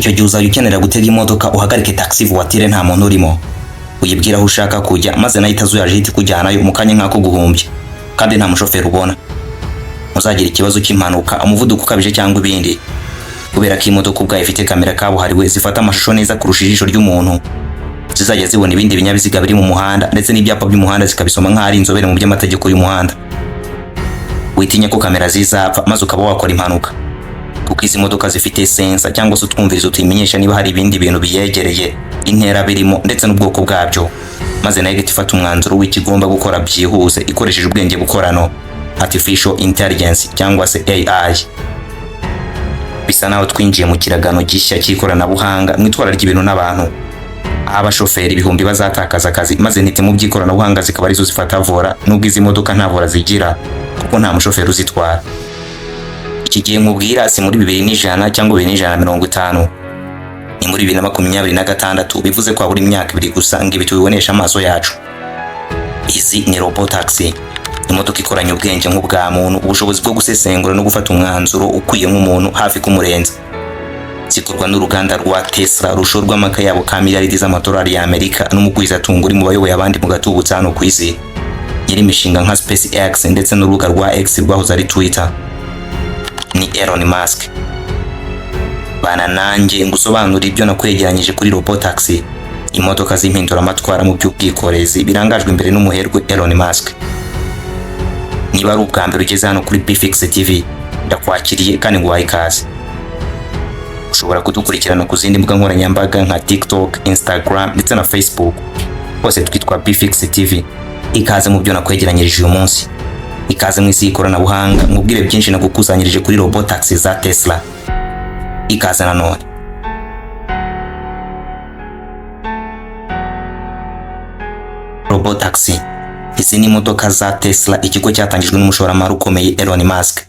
Icyo gihe uzajya ukenera gutega imodoka, uhagarike taxi voiture nta muntu urimo, uyibwira aho ushaka kujya, maze nayo itazuyaje ihita ikujyanayo mu kanya nk'ako guhumbya, kandi nta mushoferi ubona. Uzagira ikibazo cy'impanuka, umuvuduko ukabije cyangwa ibindi, kubera ko imodoka ubwayo ifite kamera kabuhariwe zifata amashusho neza kurusha ijisho ry'umuntu, zizajya zibona ibindi binyabiziga biri mu muhanda ndetse n'ibyapa by'umuhanda zikabisoma nk'aho ari inzobere mu by'amategeko y'umuhanda. Witinya ko kamera zizapfa maze ukaba wakora impanuka, kuko izi modoka zifite sensor cyangwa se utwumvirizo tuyimenyesha niba hari ibindi bintu biyegereye, intera birimo ndetse n'ubwoko bwabyo, maze nayo igahita ifata umwanzuro w'icyo igomba gukora byihuse ikoresheje ubwenge bukorano, artificial intelligence cyangwa se AI. Bisa naho twinjiye mu kiragano gishya cy'ikoranabuhanga mu itwara ry'ibintu n'abantu, aho abashoferi ibihumbi bazatakaza akazi, maze intiti mu by'ikoranabuhanga zikaba arizo zifata volant, nubwo izi modoka nta volant zigira kuko nta mushoferi uzitwara. Iki gihe nkubwira si muri 2100 cyangwa 2150, ni muri 2026. Bivuze ko habura imyaka 2 gusa ngo ibi tubiboneshe amaso yacu. Izi ni robotaxi, imodoka ikoranye ubwenge nk'ubwa muntu, ubushobozi bwo gusesengura no gufata umwanzuro ukwiye nk'umuntu, hafi kumurenza. Zikorwa n'uruganda rwa Tesla rushorwamo akayabo ka miliyaridi z'amadolari y'Amerika n'umugwizatungo uri mu bayoboye abandi mu gatubutse hano ku isi, nyir'imishinga nka SpaceX ndetse n'urubuga rwa X rwahoze ari Twitter, ni Elon Musk. Bana nanjye ngusobanurire ibyo nakwegeranyije kuri robotaxi, imodoka z'impinduramatwara mu by'ubwikorezi birangajwe imbere n'umuherwe Elon Musk. Niba ari ubwa mbere ugeze hano kuri Bfix TV, ndakwakiriye kandi nguhaye ikaze. Ushobora kudukurikirana ku zindi mbuga nkoranyambaga nka TikTok, Instagram ndetse na Facebook, hose twitwa Bfix TV. Ikaze mu byo nakwegeranyirije uyu munsi, ikaze mu isi y'ikoranabuhanga, nkubwire byinshi nagukusanyirije kuri robotaxi za Tesla. Ikaze nanone. Robotaxi, izi ni imodoka za Tesla, ikigo cyatangijwe n'umushoramari ukomeye Elon Musk.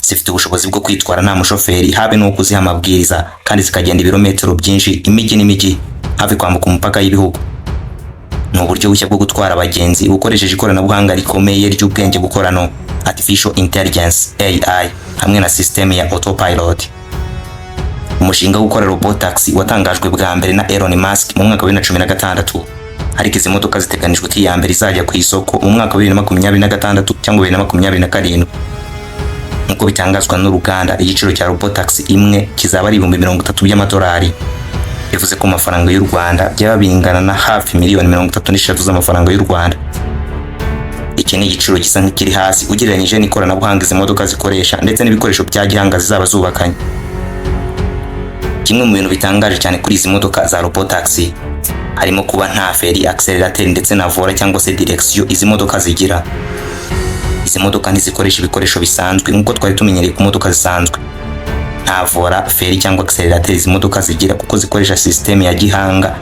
Zifite ubushobozi bwo kwitwara nta mushoferi habe no kuziha amabwiriza, kandi zikagenda ibirometero byinshi, imijyi n'imijyi, hafi kwambuka umupaka y'ibihugu. Ni uburyo bushya bwo gutwara abagenzi bukoresheje ikoranabuhanga rikomeye ry'ubwenge bukorano, artificial intelligence AI, hamwe na system ya autopilot. Umushinga wo gukora robotaxi watangajwe bwa mbere na Elon Musk mu mwaka wa 2016, ariko izi modoka ziteganijwe ko iya mbere izajya ku isoko mu mwaka wa 2026 cyangwa 2027, nk'uko bitangazwa n'uruganda. Igiciro cya robotaxi imwe kizaba ari 30,000 by'amadolari, bivuze ko amafaranga y'u Rwanda byaba bingana na hafi miliyoni 33 z'amafaranga y'u Rwanda. Iki ni igiciro gisa nk'ikiri hasi ugereranyije n'ikoranabuhanga izi modoka zikoresha ndetse n'ibikoresho bya gihanga zizaba zubakanye. Kimwe mu bintu bitangaje cyane kuri izi modoka za robotaxi harimo kuba nta feri, accélérateur ndetse na volant cyangwa se direction izi modoka zigira. Izi modoka ntizikoresha ibikoresho bisanzwe nk'uko twari tumenyereye ku modoka zisanzwe. Nta volant, feri cyangwa accélérateur izi modoka zigira, kuko zikoresha système ya gihanga,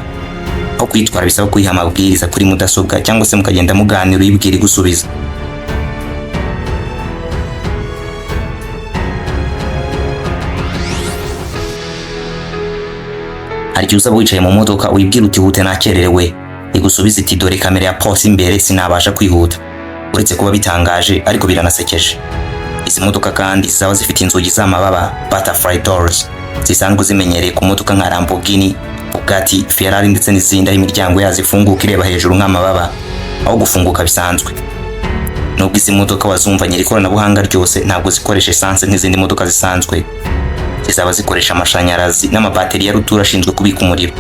aho kuyitwara bisaba kuyiha amabwiriza kuri mudasobwa cyangwa se mukagenda muganira, uyibwira igusubiza. Hari igihe uzaba wicaye mu modoka, uyibwira uti: "Hute, nakererewe." Igusubiza iti: "Dore kamera ya polisi imbere, sinabasha kwihuta." Uretse kuba bitangaje ariko biranasekeje. Izi modoka kandi zaba zifite inzugi z'amababa, butterfly doors, zisanzwe zimenyereye ku modoka nka Lamborghini, Bugatti, Ferrari ndetse n'izindi, aho imiryango yazo ifunguka ireba hejuru nk'amababa aho gufunguka bisanzwe. Nubwo izi modoka wazumva nyiri ikoranabuhanga ryose, ntabwo zikoresha essence nk'izindi modoka zisanzwe. Zizaba zikoresha amashanyarazi n'amabateri ya rutura ashinzwe kubika umuriro.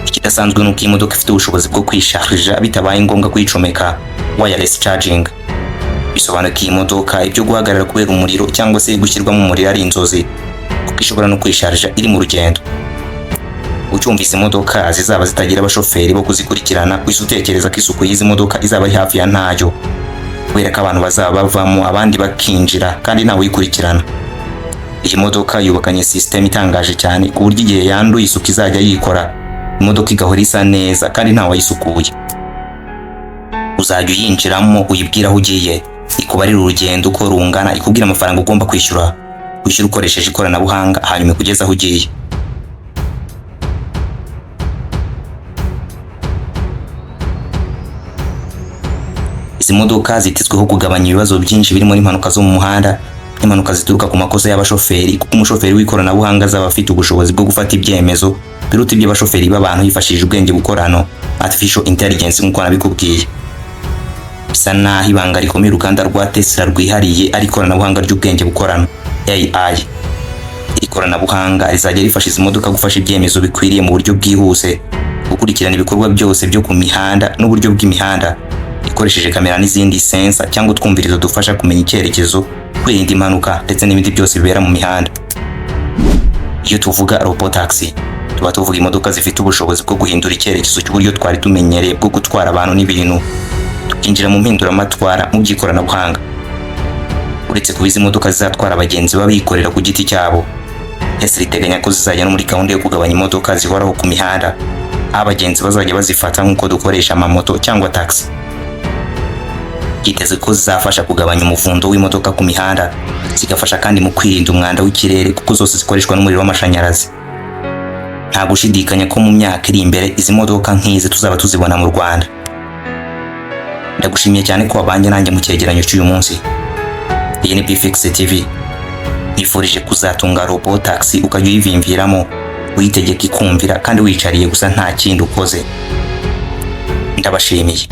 Ikidasanzwe ni uko iyi modoka ifite ubushobozi bwo kwisharija bitabaye ngombwa kuyicomeka, wireless charging. Bisobanuye ko iyi modoka ibyo guhagarara kubera umuriro cyangwa se gushyirwamo umuriro ari inzozi, kuko ishobora no kwisharija iri mu rugendo. Ucyumva izi modoka zizaba zitagira abashoferi bo kuzikurikirana, uhise utekereza ko isuku y'izi modoka izaba ari hafi ya ntayo, kubera ko abantu bazaba bavamo abandi bakinjira kandi ntawe uyikurikirana. Iyi modoka yubakanye system itangaje cyane, ku buryo igihe yanduye isuku izajya yikora, imodoka igahora isa neza kandi ntawe wayisukuye. Uzajya uyinjiramo, uyibwira aho ugiye, ikubarira urugendo uko rungana, ikubwira amafaranga ugomba kwishyura, wishyura ukoresheje ikoranabuhanga, hanyuma ikugeze aho ugiye. Izi modoka zitezweho kugabanya ibibazo byinshi birimo n'impanuka zo mu muhanda, Impanuka zituruka ku makosa y'abashoferi, kuko umushoferi w'ikoranabuhanga azaba afite ubushobozi bwo gufata ibyemezo biruta iby'abashoferi b'abantu hifashishije ubwenge bukorano, artificial intelligence, nk'uko nabikubwiye. Bisa naho ibanga rikomeye uruganda rwa Tesla rwihariye ari ikoranabuhanga ry'ubwenge bukorano, AI. Iri koranabuhanga rizajya rifasha izi modoka gufasha ibyemezo bikwiriye mu buryo bwihuse, gukurikirana ibikorwa byose byo ku mihanda n'uburyo bw'imihanda ikoresheje kamera n'izindi sensor cyangwa utwumvirizo dufasha kumenya icyerekezo, kwirinda impanuka ndetse n'ibindi byose bibera mu mihanda. Iyo tuvuga robotaxi, tuba tuvuga imodoka zifite ubushobozi bwo guhindura icyerekezo cy'uburyo twari tumenyereye bwo gutwara abantu n'ibintu, tukinjira mu mpinduramatwara mu by'ikoranabuhanga. Uretse kuba izi modoka zizatwara abagenzi b'abikorera ku giti cyabo, Tesla iteganya ko zizajya no muri gahunda yo kugabanya imodoka zihoraho ku mihanda, aho abagenzi bazajya bazifata nk'uko dukoresha amamoto cyangwa taxi. Byitezwe ko zizafasha kugabanya umuvundo w'imodoka ku mihanda, zigafasha kandi mu kwirinda umwanda w'ikirere kuko zose zikoreshwa n'umuriro w'amashanyarazi. Nta gushidikanya ko mu myaka iri imbere izi modoka nk'izi tuzaba tuzibona mu Rwanda. Ndagushimiye cyane ko wabanye nanjye mu cyegeranyo cy'uyu munsi. Iyi ni Bfix TV. Nifurije kuzatunga robot taxi, ukajya uyivimviramo, uyitegeka ikumvira kandi wicariye gusa, nta kindi ukoze. Ndabashimiye.